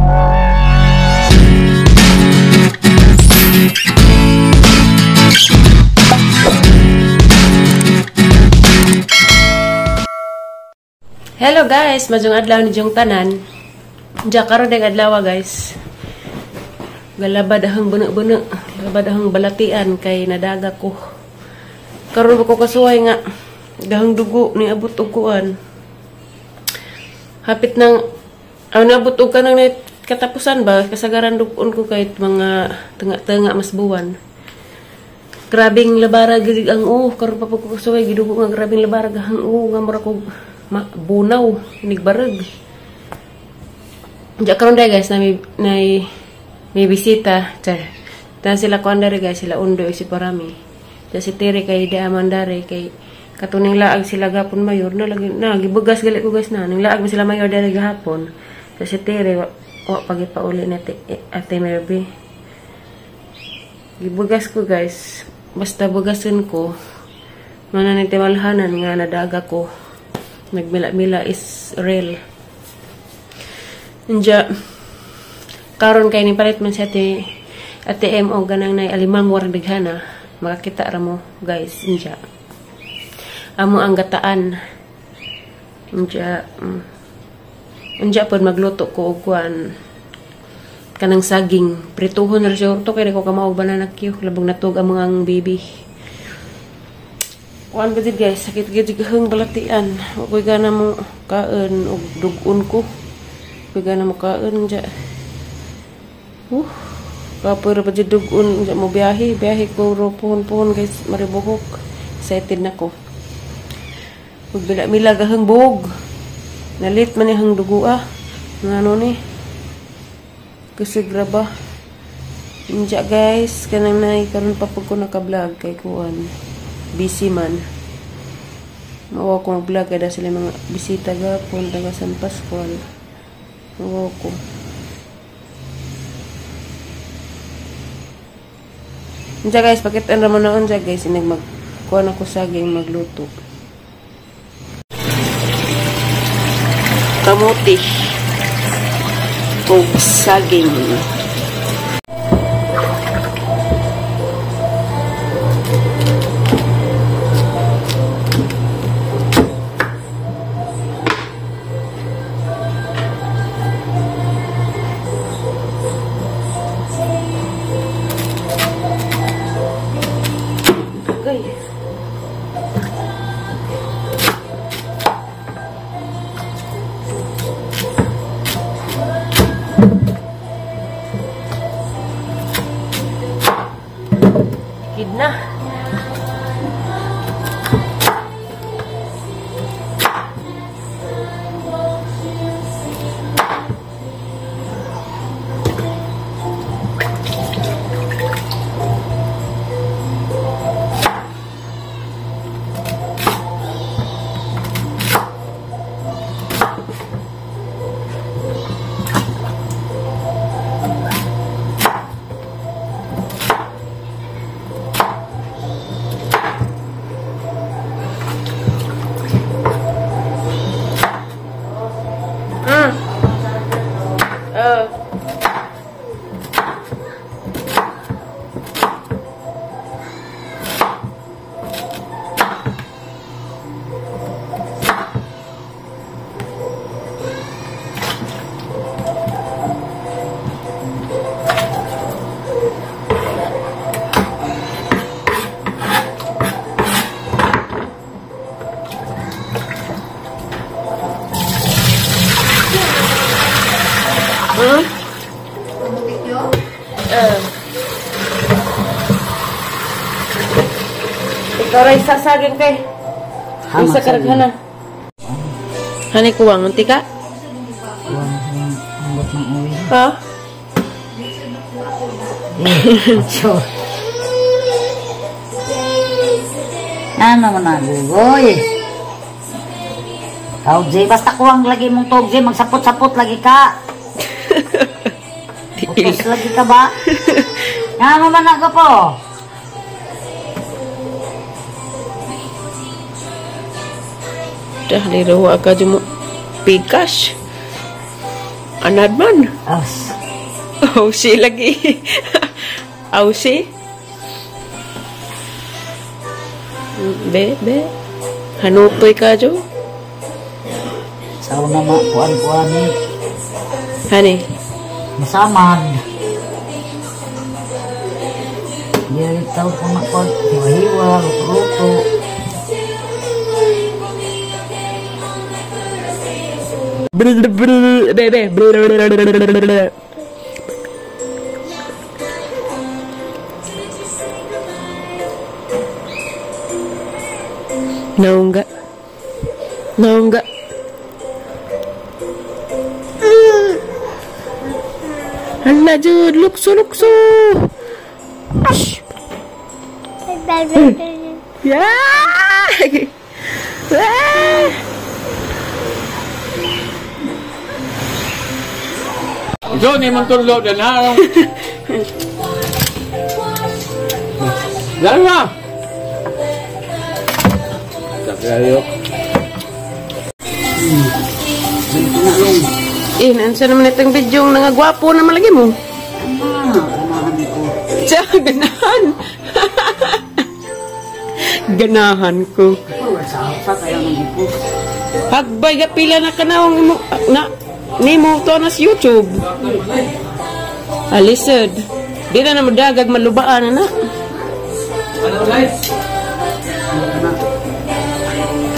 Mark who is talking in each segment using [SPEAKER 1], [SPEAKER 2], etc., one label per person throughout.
[SPEAKER 1] Hello guys, majong adlaw ni Jong tanan. Diya karon ding adlaw guys. Galabad ahang buno-buno, galabad ahang balatian kay nadaga ko. Karon ba ko kasuway nga gahang dugo ni abot og kuan. Hapit nang niabot og kanang katapusan ba kasagaran dugon ko kahit mga tunga-tunga mas buwan. Grabing labara gid ang karon pa ko kasuway gidugo nga grabing labara gahang nga mura ko bunaw nigbarag. Diya karon day guys na may bisita. Char. Tan sila kuan dere guys, sila Undo si Parami. Diya si Tere kay di aman dere kay katuning laag sila gapon mayor na lagi na gibugas gali ko guys na ning laag sila mayor dere gahapon. Diya si Tere wa pagipauli na Ate Merby. Gibugas ko guys, basta bugason ko mana ni timalhanan nga nadaga ko. Nagmila-mila is real. Inja karon kay ni palit man si Ate M o ganang nay alimang warang daghana makakita ra mo guys. Inja amo ang gataan. Inja inja pod magluto ko og kuan kanang saging prituhon ra siya orto kay ko kamao banana cue labong natug ang mga baby. Kuan ba did guys, sakit gid gahang balatian. Wa koy gana mo kaon og dugon ko. Koy gana mo kaon ja. Kapoy ra pa jud dugon ja mo biyahe, biyahe ko ro pohon-pohon guys, maribuhok. Excited na ko. Ug bila-mila gahang buhog. Nalit man ihang dugo ah. Ngano ni? Kusog ra ba? Inja guys, kanang nay karon pa pud ko naka-vlog kay kuan. Busy man. Mawa ko mag-vlog kaya sila mga bisita gapon taga San Pascual. Mawa ko. Unja guys, pakitaan ra mo na unja guys, inig magkuan ako saging magluto. Kamote ug saging. Na. Ikaw rin sasagin kay. Isa karaghan na. Hani kuwang, unti ka?
[SPEAKER 2] Kuwang, ambot ng uwi.
[SPEAKER 1] Ha?
[SPEAKER 2] Sure. Ano mo na, gugoy? Tawag, basta kuwang lagi mong tawag, magsapot-sapot lagi ka. Utos lagi ka ba? Ano man ako po?
[SPEAKER 1] Dah liruwa ka jumo pikas. Anad man.
[SPEAKER 2] As.
[SPEAKER 1] Oh, si lagi. Aw, si. Be, be. Hanutoy ka, Jo.
[SPEAKER 2] Sao na ma, kuan-kuan ni.
[SPEAKER 1] Hani?
[SPEAKER 2] Masamad. Diyan tao ko na pag hiwa-hiwa, luto-luto.
[SPEAKER 1] Be, be. Naungga. Naungga. Hala, Jud. Lukso, lukso. Yeah! Ah!
[SPEAKER 3] Johnny, man tulog din ha. Lalo na. Sabi.
[SPEAKER 1] Eh, nansa naman itong video ng nangagwapo naman lagi mo.
[SPEAKER 2] Ah, ganahan ko.
[SPEAKER 1] Siya, ganahan. Ganahan ko. Hagbay, pila na kanawang imo, na, nimo to na sa YouTube. Alisod. Di na na madagag malubaan na na.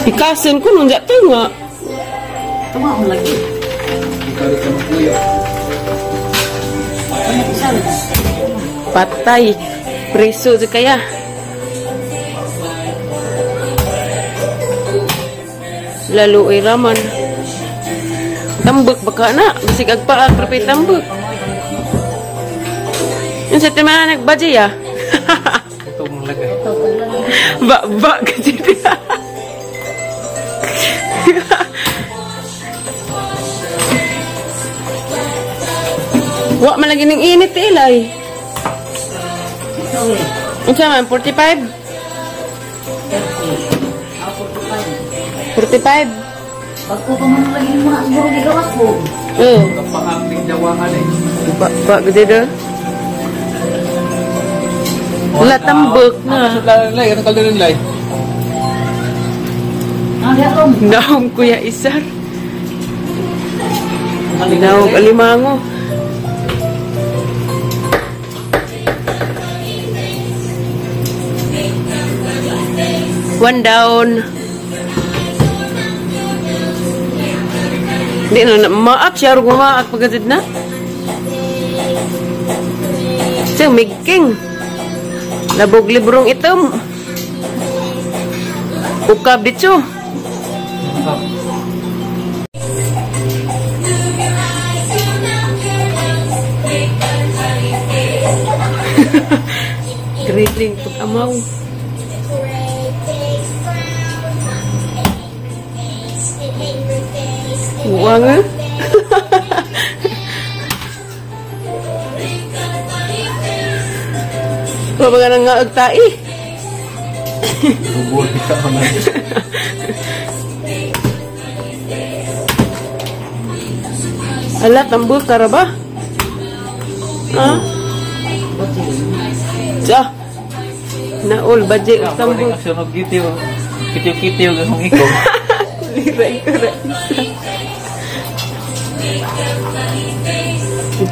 [SPEAKER 1] Ikasin ko nung dyan nga.
[SPEAKER 2] Tunga akong lagi.
[SPEAKER 1] Patay. Preso dyan kaya. Lalo ay raman. Tambak baka na. Bisig agpaak rapay tambak. Yung sa timahan nagbaji ya. Ba-ba kasi niya. Wa man lagi ning init ilay. Unsa man 45? 45.
[SPEAKER 2] Bagko pa man lagi mo na siguro gigawas ko.
[SPEAKER 1] Oh.
[SPEAKER 3] Kapahangling dawahan eh.
[SPEAKER 1] Ba gede do. Wala tambok na.
[SPEAKER 3] Lay, ano kaldo lay?
[SPEAKER 1] Naong Kuya Isar. Naong alimango. One down. Di na maak siya gumaak pagkatid na. Siya migking. Labog librong itom. Ukab dito. Grilling pag-amaw. Buang eh. Wa ba nga og tai?
[SPEAKER 3] Bubol ka man.
[SPEAKER 1] Ala tambuk ka ra ba? Ha? Ja. Naol baje tambuk.
[SPEAKER 3] Sunog gitiw. Kitiw-kitiw akong ikog.
[SPEAKER 1] Liray ko ra.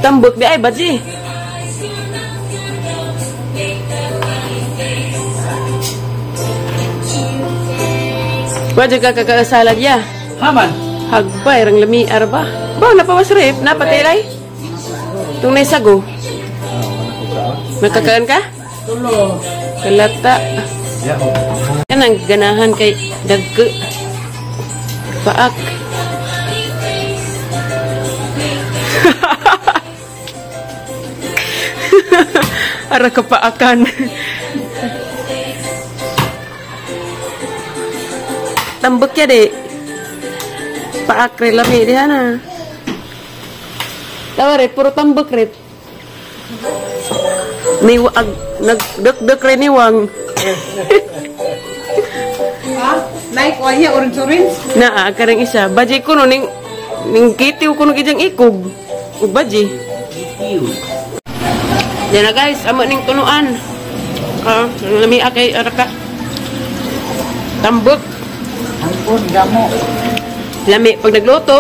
[SPEAKER 1] Tambuk di ay baje. Baje ka kakasalad ya.
[SPEAKER 3] Haman.
[SPEAKER 1] Hagbay rang lami arba. Ba napawas rep napatilay. Tung nay sago. Nagkakaan ka?
[SPEAKER 2] Tulo.
[SPEAKER 1] Kalata. Yan ang ganahan kay dagke. Paak. Ara kapaakan. Tambek ya, Dek. Paak re lami diha na. Tawa re puro tambek re. Ni ag nagdek-dek re ni wang.
[SPEAKER 4] Ha? Like waya orange orange?
[SPEAKER 1] Naa karang isa. Baje ko no ning ning kitiw ko no gijang ikog. Ug baji. Yan na guys, amo ning tunuan. Ah, lami kay araka. Tambok.
[SPEAKER 2] Ampun, gamo.
[SPEAKER 1] Lami pag nagluto.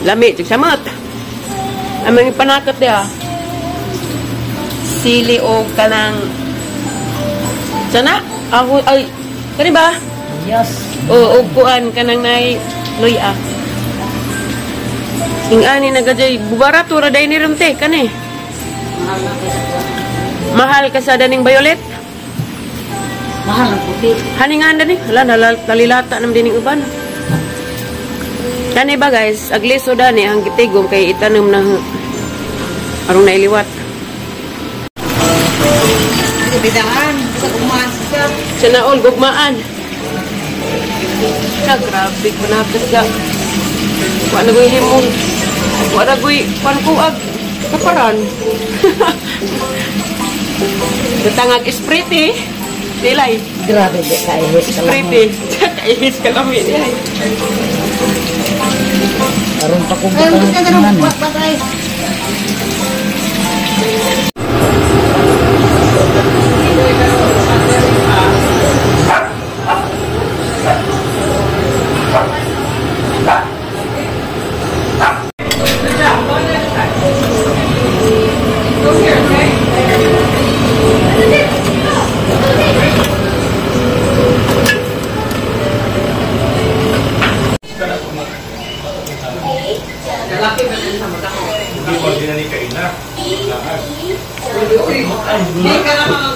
[SPEAKER 1] Lami jud samot. Among ipanakot diha. Sili o kanang sana ako ay kani ba?
[SPEAKER 2] Yes.
[SPEAKER 1] O og kuan kanang nay luya. Ing ani nagajay bubarato ra day ni ron te kani. Mahal ka sa daning violet.
[SPEAKER 2] Mahal ang puti.
[SPEAKER 1] Haningan dani, hala nalilata nam dining uban. Kani ba guys, agliso dani ang gitigom kay itanom na arong nailiwat.
[SPEAKER 4] Bidaan. Sa kumahan siya.
[SPEAKER 1] Sa naol gugmaan. Ka grabe kunapit ka. Wa na goy himong. Wa na goy kuan ko ag kaparan. Datangag sprite eh. Dilay,
[SPEAKER 2] Grabe, di kaihit ka lang.
[SPEAKER 1] sprite. Kaihis ka kami. Dilay.
[SPEAKER 2] Karoon pa kong
[SPEAKER 4] Ay,
[SPEAKER 2] butang
[SPEAKER 4] ka na
[SPEAKER 2] nan.
[SPEAKER 4] rin. Patay.
[SPEAKER 3] Hindi ko din ni kaina.
[SPEAKER 4] Hindi ka na mga